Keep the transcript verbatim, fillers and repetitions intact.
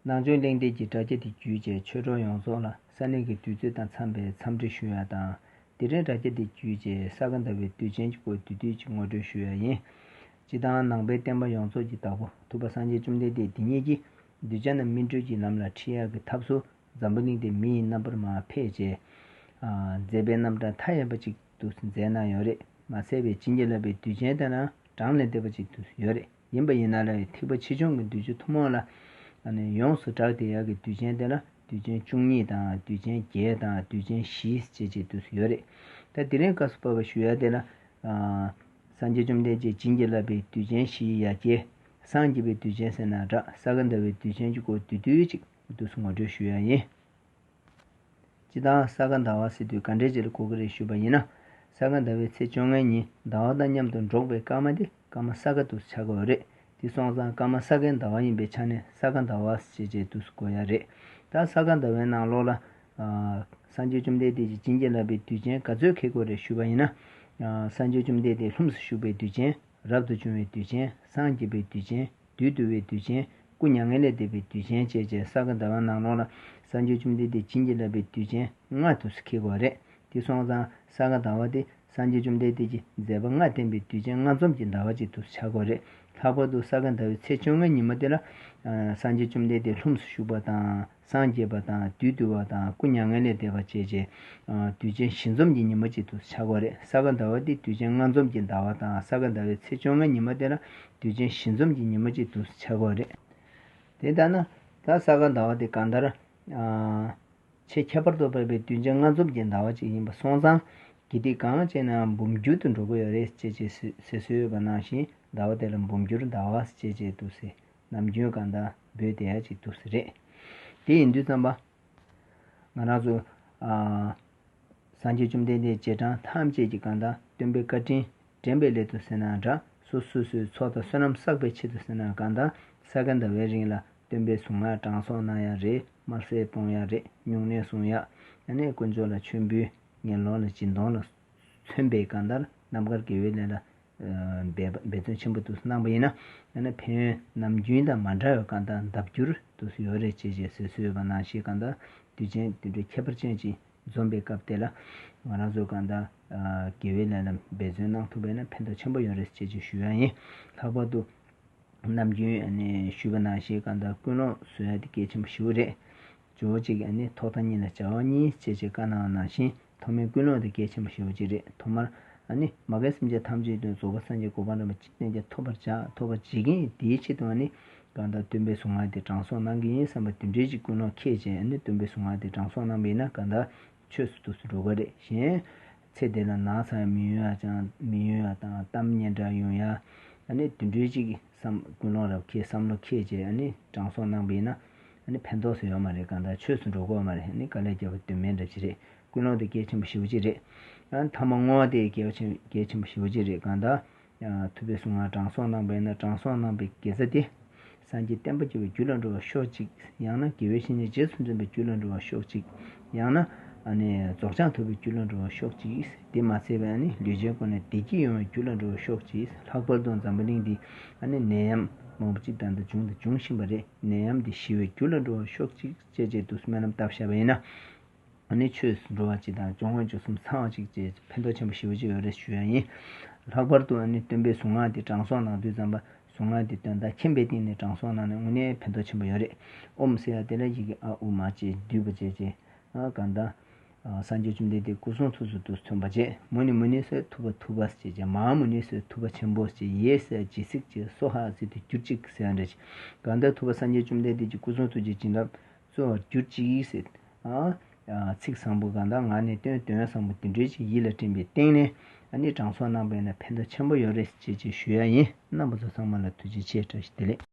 ནང་ཆོས་གླེང་སྟེགས་ཀྱི་དྲ་རྒྱ་འདི་བརྒྱུད་བྱས་ཆོས་གྲོགས་ཡོངས་རྫོགས་ལ་ས་གནས་ཀྱི་དུས་ཚོད་དང་འཚམས་པའི་འཚམས་འདྲི་ཞུ་ཡ་དང་། དེ་རིང་དྲ་རྒྱ་འདི་བརྒྱུད་བྱས་ས་ག་ཟླ་བའི་དུས་ཆེན་གྱི་སྐོར་བསྡུས་བསྡུས་ཀྱིས་ངོ་སྤྲོད་ཞུ་ཡ་ཡིན། སྤྱིར་བཏང་ནང་པའི་བསྟན་པ་ཡོངས་རྫོགས་ཀྱི་བདག་པོ་ཐུབ་པ་སངས་རྒྱས་བཅོམ་ལྡན་འདས་འདི་ཉིད་ཀྱིས་གདུལ་བྱ་རྣམས་སྨིན་གྲོལ་གྱི་ལམ་ལ་ཁྲིད་ཡ་གི་ཐབས་སུ་འཛམ་བུ་གླིང་འདིར་མི་ཡི་རྣམ་པར་མར་ཕེབས་བྱས། ཨ། མཛད་པའི་རྣམ་གྲངས་མཐའ་ཡས་པ་ཅིག་ཏུ་མཛད་གནང་ཡོད་རེད། མ་ཟད་པའི་བྱིན་གྱིས་བརླབས་པའི་དུས་ཆེན་དེ་ལའང་གྲངས་ལས་འདས་པ་ཅིག་ཏུ་ཡོད་རེད། ཡིན་པ་ཡིན་ན་ལས་ཐེག་པ་ཆེ་ཆུང་གི་འདུལ་བྱ་ཐུན་མོང་ལ་ཨ་ནི་ཡོངས་སུ་གྲགས་བསྡད་ཡག་གི་དུས་ཆེན་དེ་ལ་དུས་ཆེན་བཅུ་གཉིས་དང་དུས་ཆེན་བརྒྱད་དང་དུས་ཆེན་བཞི་ཞེས་བྱས་ཏུ་ཡོད་རེད། ད་དེ་རིང་སྐབས་སུ་བབས་པ་ཞུ་ཡ་དེ་ལ། ཨ། སངས་རྒྱས་བཅོམ་ལྡན་འདས་བྱིན་གྱིས་བརླབས་པའི་དུས་ཆེན་བཞིའི་ཡ་གྱལ། སངས་རྒྱས་པའི་དུས་ཆེན་ཟེར་ན་འདྲ། ས་ག་ཟླ་བའི་དུས་ཆེན་གྱི་སྐོར་བསྡུས་བསྡུས་ཅིག་འདུག་སེ་ངོ་སྤྲོད་ཞུ་ཡ་ཡིན། སྤྱིར་བཏང་ས་ག་ཟླ་བ་ཟེར་དུས་ག་འདྲས་ཅིག་ལ་གོ་གི་རེད་ཞུས་པ་ཡིན་ན། ས་ག་ཟླ་བའི་ཚེས་བཅོ་ལྔའི་ཉིན་ཟླ་བ་དང་མཉམ་དུ་འགྲོགས་པའི་སྐར་མ་དེ་སྐར་མ་ས་ག་དུ་ཆགས་ཀྱི་ཡོད་རེད། དེ་སོང་ཙང་སྐར་མ་ས་གའི་ཟླ་བ་ཡིན་པའི་ཆ་ནས་ས་ག་ཟླ་བ་ཞེས་བྱས་འདུག་སེ་གོ་ཡ་རེད། ད་ས་ག་ཟླ་བའི་ནང་ལོགས་ལ། ཨ། སངས་རྒྱས་བཅོམ་ལྡན་འདས་ཀྱིས་བྱིན་གྱིས་བརླབས་པའི་དུས་ཆེན་ག་ཚོད་འཁེལ་དགོས་རེད་ཞུས་པ་ཡིན་ན། ཨ། སངས་རྒྱས་བཅོམ་ལྡན་འདས་ལྷུམས་སུ་ཞུགས་པའི་དུས་ཆེན། རབ་ཏུ་བྱུང་བའི་དུས་ཆེན། སངས་རྒྱས་པའི་དུས་ཆེན། བདུད་འདུལ་བའི་དུས་ཆེན། སྐུ་མྱ་ངན་ལས་འདས་པའི་དུས་ཆེན་བཅས་བཅས་ས་ག་ཟླ་བ་ནང་ལོགས་ལ་སངས་རྒྱས་བཅོམ་ལྡན་འདས་བྱིན་གྱིས་བརླབས་པའི་དུས་ཆེན་ལྔ་དུ་འཁེལ་དགོས་རེད། དེ་སོང་ཙང་ས་ག་ཟླ་བ་དེ་སངས་རྒྱས་བཅོམ་ལྡན་འདས་ཀྱི་མཛད་པ་ལྔ་བསྟན་པའི་དུས་ཆེན་ལྔ་འཛོམས་ཀྱི་ཟླ་བ་ཅིག་ཏུ་ཆགས་དགོས་རེད། ལྷག་པར་དུ་ས་ག་ཟླ་བའི་ཚེས་བཅོ་ལྔའི་ཉིན་མོ་དེ་ལ། ཨ། སངས་རྒྱས་བཅོམ་ལྡན་འདས་ལྷུམས་སུ་ཞུགས་པ་དང་། སངས་རྒྱས་པ་དང་བདུད་འདུལ་བ་དང་སྐུ་མྱ་ངན་ལས་འདས་པ་བཅས་ཀྱི། ཨ། དུས་ཆེན་བཞི་འཛོམས་ཀྱི་ཉིན་མོ་ཅིག་ཏུ་ཆགས་དགོས་རེད། ས་ག་ཟླ་བ་འདི་དུས་ཆེན་ལྔ་འཛོམས་ཀྱི་ཟླ་བ་དང་ས་ག་ཟླ་བའི་ཚེས་བཅོ་ལྔ་ཉིན་མོ་དེ་ལ་དུས་ཆེན་བཞི་འཛོམས་ཀྱི་ཉིན་མོ་ཅིག་ཏུ་ཆགས་དགོས་རེད། དེ་ལྟར་ན་ད་ས་ག་ཟླ་བ་དེ་གང་ལྟར། ཨ། ཆེས་ཁྱད་པར་དུ་འཕགས་པའི་དུས་ཆེན་ལྔ་འཛོམས་ཀྱི་ཟླ་བ་ཅིག་ཡིན་པ་སོང་ཙང་། དགེ་སྡིག་གང་བྱས་ནའང་འབུམ་འགྱུར་དུ་འགྲོ་གི་ཡོད་རེད་ཅེས་ཅེས་ཟེར་ཟེར་སྲོལ་ཡོད་པ་ནང་བཞིན་ཟླ་བ་དེ་ལ་འབུམ་འགྱུར་ཟླ་བ་ཅེས་ཅེས་འདུག་སེ་ནམ་རྒྱུན་གང་ལྟར་འབོད་བསྡད་ཡ་ཅིག་འདུག་སེ་རེད། དེ་ཡིན་དུས་ཙམ་པ། ང་རང་ཚོ། ཨ། སངས་རྒྱས་བཅོམ་ལྡན་འདས་རྗེས་འབྲང་ཐམས་ཅད་ཀྱིས་གང་ལྟར་སྟོན་པའི་བཀའ་དྲིན་དྲན་པའི་སླད་དུ་ཟེར་ན་འདྲ། སོ་སོ་སོའི་ཚོགས་དང་བསོད་ནམས་བསགས་པའི་ཆེད་དུ་ཟེར་ན་གང་ལྟར་ས་ག་ཟླ་བའི་རིང་ལ་སྟོན་པའི་གཟུངས་སྔགས་དྲང་སྲོང་གནང་ཡ་རེད། དམར་ཟས་སྤོང་ཡ་རེད། སྨྱུང་གནས་སྲུང་ཡ། ཨ་ནི་དཀོན་མཆོག་ལ་མཆོད་འབུལ། ངན་སློང་ལ་སྦྱིན་གཏོང་ལ་མཚོན་པའི་གང་ལྟར་རྣམ་དཀར་དགེ་བའི་ལས་ལ། འབད་འབད་བརྩོན་ཆེན་པོ་དུ་གནང་བ་ཡིན་ན། ཡང་ན་ཕན་ཡོན་ནམ་རྒྱུན་དང་མ་འདྲ་བའི་གང་ལྟར་ལྡབ་འགྱུར་དུ་ཡོད་རེད་ཅེས་ཅེས་ཟེར་སྲོལ་ཡོད་པ་ནང་བཞིན་གང་ལྟར་དུས་ཆེན་དེ་འདྲའི་ཁྱད་པར་ཅན་ཅིག་འཛོམས་པའི་སྐབས་དེ་ལ་ང་རང་ཚོ་གང་ལྟར་དགེ་བའི་ལས་ལ་འབད་བརྩོན་གནང་ཐུབ་པ་ཡིན་ན་ཕན་ཐོགས་ཆེན་པོ་ཡོད་རེད་ཅེས་ཅེས་ཞུ་ཡ་ཡིན། ལྷག་པར་དུ། ནམ་རྒྱུན་ཨ་ནི་ཞུས་པ་ནང་བཞིན་གང་ལྟར་ཀུན་སློང་བཟོ་ཡ་དེ་གལ་ཆེན་པོ་ཞེ་པོ་རེད། ཇོ་བོ་གཅིག་གིས་ཨ་ནི་ཐོག་མཐའ་གཉིས་ལ་བྱ་བ་གཉིས་ཅེས་ཅེས་བཀའ་གནང་བ་ནང་བཞིན་ཐོག་མའི་ཀུན་སློང་དེ་གལ་ཆེན་པོ་ཞེ་པོ་ཅིག་རེད། ཐོག་མར་ཨ་ནི་མ་རྒན་སེམས་ཅན་ཐམས་ཅད་དོན་རྫོགས་པ་སངས་རྒྱས་གོ་འཕང་རིན་པོ་ཆེ་གཏན་གྱི་ཐོབ་པར་བྱ། ཐོབ་པར་བྱེད་མཁན་དེའི་ཆེད་དུ་ཨ་ནི་གང་ལྟར་སྟོན་པའི་གཟུངས་སྔགས་དེ་དྲང་སྲོང་གནང་གི་ཡིན་བསམ་པ་དེ་འདྲའི་ཅིག་ཀུན་སློང་འཁྱེར་བྱས་ཨ་ནི་སྟོན་པའི་གཟུངས་སྔགས་དེ་དྲང་སྲོང་གནང་བ་ཡིན་ན་གང་ལྟར། ཆོས་སུ་འདུག་སེ་འགྲོ་གི་རེད། གཞན། ཚེ་འདི་ལ་ན་ཚ་མི་ཡོང་ཡ་ཅང་མི་ཡོང་ཡ་དང་གཏམ་སྙན་གྲགས་ཡོང་ཡ། ཨ་ནི་དེ་འདྲའི་ཅིག་བསམ་ཀུན་སློང་རབ་ཁྱེར་བསམ་བློ་འཁྱེར་བྱས་ཨ་ནི་དྲང་སྲོང་གནང་པ་ཡིན་ན། ཨ་ནི་ཕན་ཐོགས་སུ་ཡོད་མ་རེད། གང་ལྟར་ཆོས་སུ་འགྲོ་གི་ཡོད་མ་རེད། ཨ་ནི་དཀའ་ལས་བརྒྱབ་པ་དོན་མེད་འདྲ་ཞིག་རེད། ཀུན་སློང་དེ་གལ་ཆེན་པོ་ཞེ་པོ་ཅིག་རེད། ཨ་ནི་ཐ་མ་བསྔོ་བ་དེ་གལ་ཆེན་གལ་ཆེན་པོ་ཞེ་པོ་ཅིག་རེད། གང་ལྟར། ཐུབ་པའི་གཟུངས་སྔགས་དྲང་སྲོང་གནང་བས་ན་དྲང་སྲོང་གནང་བའི་དགེ་རྩ་དེ། སངས་རྒྱས་བསྟན་པ་སྐྱོང་བའི་རྒྱུ་ལ་འགྲོ་བར་ཤོག་ཅིག། ཡང་ན་དགེ་བའི་བཤེས་གཉེན་རྗེས་སུ་འཛིན་པའི་རྒྱུ་ལ་འགྲོ་བར་ཤོག་ཅིག། ཡང་ན་ཨ་ནི་རྫོགས་བྱང་ཐོབ་པའི་རྒྱུ་ལ་འགྲོ་བར་ཤོག་ཅིག། དེ་མ་ཚད་པའི་ཨ་ནི་ལུས་ཅན་ཀུན་ལ་བདེ་སྐྱིད་ཡོང་བའི་རྒྱུ་ལ་འགྲོ་བར་ཤོག་ཅིག། ལྷག་པར་དུ་འཛམ་བུ་གླིང་འདི་ཨ་ནི་ནད་ཡམས་མང་པོ་ཅིག་ད་ལྟ་བྱུང་དང་འབྱུང་བཞིན་པ་རེད། ནད་ཡམས་འདི་ཞི་བའི་རྒྱུ་ལ་འགྲོ་བར་ཤོག་ཅིག་ཅེས་བཅས་དུ་སྨོན་ལམ་བཏབ་བཞག་པ་ཡིན་ན། ཨ་ནི་ཆོས་སུ་འགྲོ་བ་སྤྱི་དང་སྐྱོ་ངལ་སྐྱོ་གསུམ་ཚང་བ་ཅིག་བཅས་ཕན་ཐོགས་ཆེན་པོ་ཞེ་པོ་ཅིག་ཡོད་རེད་ཞུ་ཡ་ཡིན། ལྷག་པར་དུ་ཨ་ནི་སྟོན་པའི་གཟུངས་སྔགས་དེ་དྲང་སྲོང་གནང་དུས་ཙམ་པ་གཟུངས་སྔགས་དེ་དོན་དག་མཁྱེན་པའི་སྟེང་ནས་དྲང་སྲོང་གནང་ན་དངོས་གནས་ཕན་ཐོགས་ཆེན་པོ་ཡོད་རེད། ཨོཾ་ཟེར་ཡ་དེ་ལ་ཡི་གེ་ཨ་ཨུ་མ་བཅས་བསྡུས་པ་བཅས་བཅས། ཨ་གང་ལྟར། ཨ་སངས་རྒྱས་བཅོམ་ལྡན་འདས་སྐུ་གསུང་ཐུགས་སུ་དུ་ཐོན་པ་བཅས་མུ་ནི་མུ་ནི་སོགས་ཐུབ་པ་ཐུབ་པ་བཅས་བཅས་མ་ཧཱ་མུ་ནི་སོགས་ཐུབ་པ་ཆེན་པོ་བཅས་ཡེ་ཟེར་ཇི་སྲིད་ཅེས་སྭཱ་ཧཱ་ཟེར་དུ་གྱུར་ཅིག་ཟེར་ཡ་འདྲ་ཞིག། གང་ལྟར་ཐུབ་པ་སངས་རྒྱས་བཅོམ་ལྡན་འདས་ཀྱི་སྐུ་གསུང་ཐུགས་ཀྱི་བྱིན་རླབས། གཙོ་བོར་གྱུར་ཅིག་ཟེར། ཨ། ཚིག་བཟང་པོ་གང་དག་ངག་ནས་བཏོན་དོན་བཟང་པོ་དེ་འདྲའི་ཅིག་ཡིད་ལ་དྲན་པའི་སྟེང་ནས་ཨ་ནི་དྲང་སྲོང་གནང་པས་ན་ཕན་ཐོགས་ཆེན་པོ་ཡོད་རེད་ཅེས་ཅིག་ཞུ་ཡ་ཡིན། རྣམ་པ་ཚོ་ཚང་མ་ལ་ཐུགས་རྗེ་ཆེ། བཀྲ་ཤིས་བདེ་ལེགས།